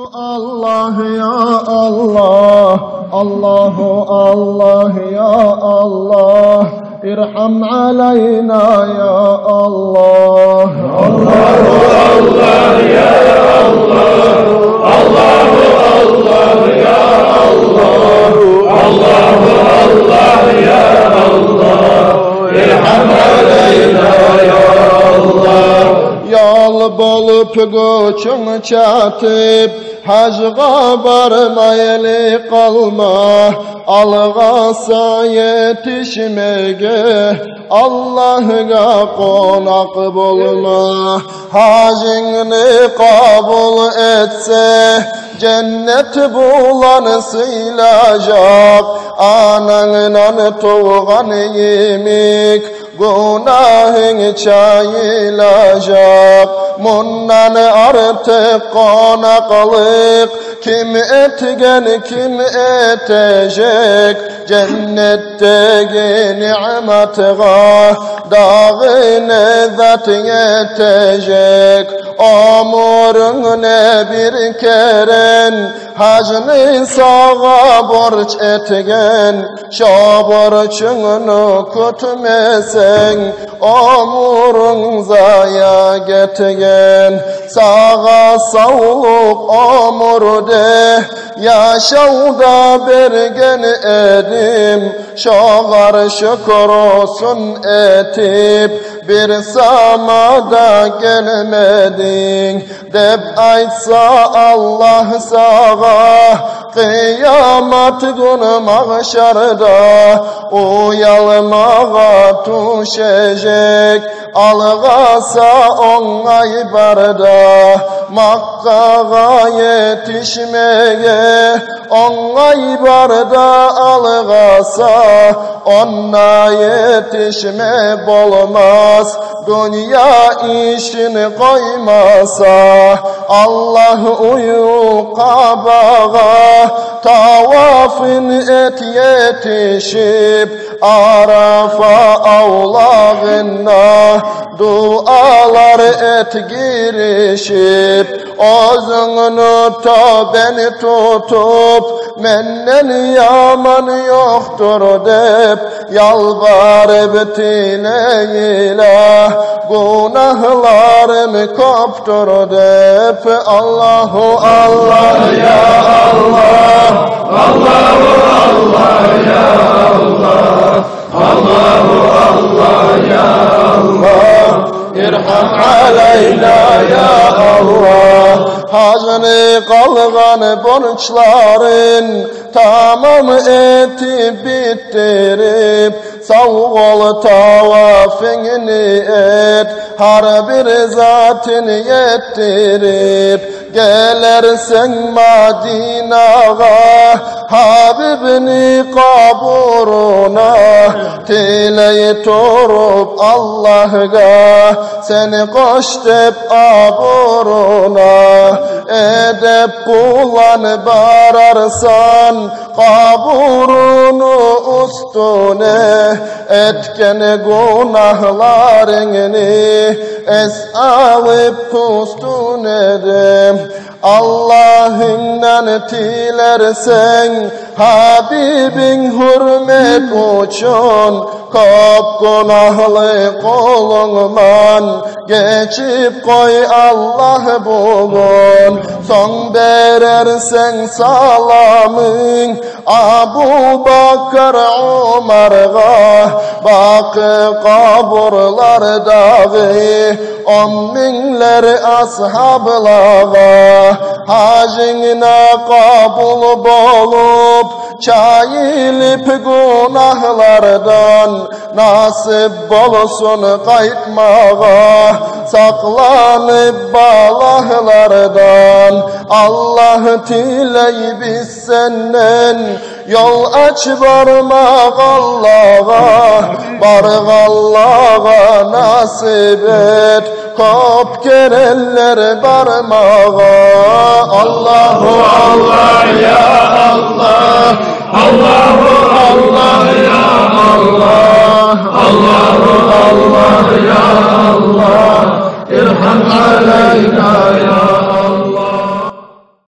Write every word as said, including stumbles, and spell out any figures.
الله يا الله، الله، الله يا الله، ارحم علينا يا الله. الله، الله يا الله، الله، الله يا الله، الله، الله يا الله، ارحم علينا يا الله. Ёл болуп гючюнг чатып, гьажгъа бармайлы къалма, алгъаса етишмеге, Аллагьгъа къонакъ болма. Гьажынгны къабул этсе, женнет булан сыйлажакъ, анангдан тувгъан йимик гюнагьынг чайылажакъ. Мундан артыкъ къонакълыкъ ким этген, ким этежек? Женнетдеги ниъматгъа дагъы не зат етежек? Оьмюрюнгде бир керен гьажны сагъа борч этген, шо борчунгну кютмесенг, оьмюрюнг зая гетген. Сагъа савлукъ оьмюрде, яшавда берген эдим, шогъар шюкюрюсюн этип, бир сама да гелмединг деп айтса Аллагь сагъа, къыямат гюн магьшарда уялмагъа тюшежек. Алгъаса онгай барда, Маккагъа етишмеге, онгай барда алгъаса, онда етишме болмас, дюнья ишин къоймаса. Аллагь уьюв Къабагъа тавафын эт етишип, Арафа авлагъында дуалар эт гиришип. Оьзюнгню тёбен тутуп, менден яман ёкъдур деп, ялбарып тилейла, гюнагьларым кёпдюр деп. Аллагьу Аллагь, я Аллагь, Аллагьу Аллагь, я Аллагь, Аллагьу Аллагь, я Аллагь, ирхам алайна, я Аллагь. Гьажны къалгъан борчларын тамам этип битдирип, сав бол, тавафынгны эт, гьар бир затын етдирип. Гелерсен Мадинагъа, Гьабибни къабуруна, тилей туруп Аллагьгъа, сен къош деп абуруна. Эдеп булан барарсан къабуруну уьстюне, этген гюнагьларынгны эс алып тюстюне де. Аллагьынгдан тилерсен, Гьабибинг гьюрмет учун, кёп гюнагьлы къулунгман гечип къой, Аллагь, бугюн. Сонг берерсен саламынг Абубакар, Умаргъа, бакъи къабурлардагъы он минглер асгьаблагъа. Гьажынг да къабул болуп, чайылып гюнагьлардан, насип болсун къайтмагъа, сакъланып балагьлардан. Аллагь, тилейбиз сенден, ёл ач бармагъаллагъа, баргъанлагъа насип эт кёп керенлер бармагъа. Аллагьу Аллагь, я Аллагь, Аллагьу Аллагь, я Аллагь, Аллагьу Аллагь, я Аллагь, ирхам алайна,